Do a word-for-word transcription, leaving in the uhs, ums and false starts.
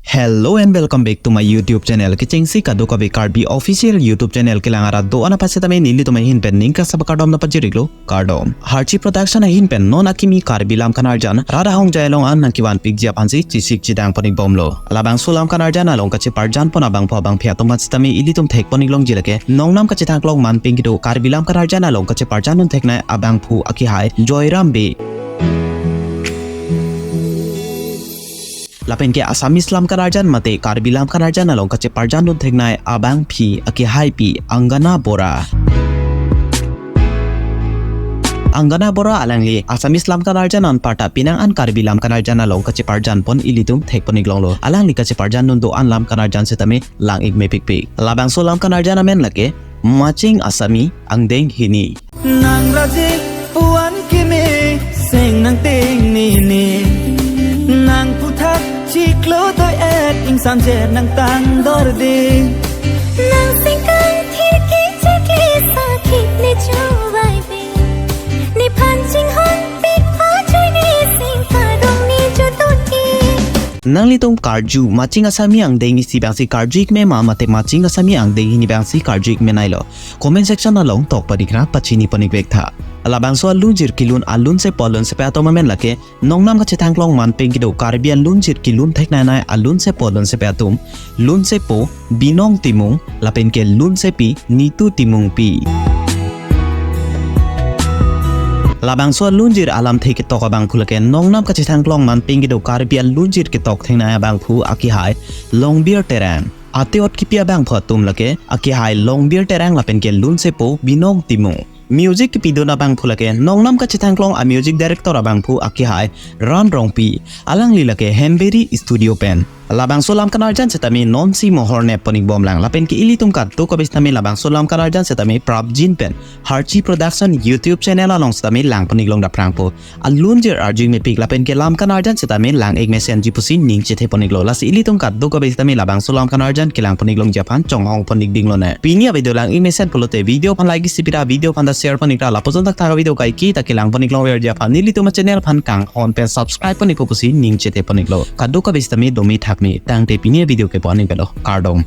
Hello and welcome back to my YouTube channel. Kechengsi kadokave Karbi official YouTube channel kelang arat do-an aphan setame nelitum ahin pen ning kasa kardom nangpajir-iklo, kardom. Harchi Production ahin pen non akimi Karbi Lam Kanarjan rat ahongjai along an nangkevan pikji aphansi chesik chedang pon-ikbomlo. Labangso Lam Kanarjan along kacheparjan pon abangphu abangphi atum aphan setame ilitum thek pon-iklongji lake nongnam kachethangklong manpeng kedo Karbi Lam Kanarjan along kacheparjan dun theknei abangphu akehai Joyram Bey. Lapen ke Assamese Lam Kanarjan mate Karbi Lam Kanarjan along kacheparjan dun theknei abangphi akehaipi Angana Bora. Angana Bora alangli Assamese Lam Kanarjan anparta penang an Karbi Lam Kanarjan along kacheparjan pon ilitum thek pon-iklonglo. Alangli kacheparjan dun do-an Lam Kanarjan setame lang-ik mepikpik. Labangso Lam Kanarjan amen lake Maching Asami Angdeng Hini. Nang rajik puan kimi, seng nang ting nini. Nang puthak chiklo toi et, ingsamjer nang tang dor di. Nang singkang thirki chikli sakhi ne chubai bi. Nephan chinghon pik pajui ne singkarong ne jutun ki. Nanglitum karju Maching Asami Angdeng Isi abangsi karju-ik me ma mate Maching Asami Angdeng Hini abangsi karju-ik meneilo. Comment section along tok padikra pachini pon-ik vek tha. Labangso alunjir kelun alunsepo alunsepi atum amen lake nongnam kachethangklong manpeng kedo Karbi alunjir kelun theknei nei alunsepo alunsepi atum, lunsepo Binong Timung lapen ke lunsepi Nitu Timungpi. Labangso alunjir alamthe ketok abangphu lake nongnam kachethangklong manpeng kedo Karbi alunjir ketok theknei abangphu akehai Longbir Terang. Ate-ot kipi abangphu atum lake akehai Longbir Terang lapen ke lunsepo Binong Timung. Music kipidun abangphu lake nongnam kachethangklong a music director abangphu akehai Ran Rongpi, alangli lake Hemberi Studio pen. Labangso Lam Kanarjan setame nonsi mohor nep pon-ikbomlang lapen ke ilitum kadokave setame labangso Lam Kanarjan setame prapjin pen Harchi Production YouTube channel along setame lang pon-iklong daphrangpo. Alunjir arju-ik mepik lapen ke Lam Kanarjan setame lang-ik mesenji pusi ning chethe pon-iklo. Lasi ilitum kadokave setame labangso Lam Kanarjan kelang pon-iklongji aphan chonghong pon-ik dinglonang. Pini avideo lang-ik mesen pulote video aphan like isi pira, video aphan ta share pon-ikra, lapuson thakthak avideo kaike ta kelang pon-iklongverji aphan nelitum achannel aphan kanghon pen subscribe pon-ikpo pusi ning chethe pon-iklo. Kadokave setame dome thakme tangte pini avideo ke pon-ik velo, kardom.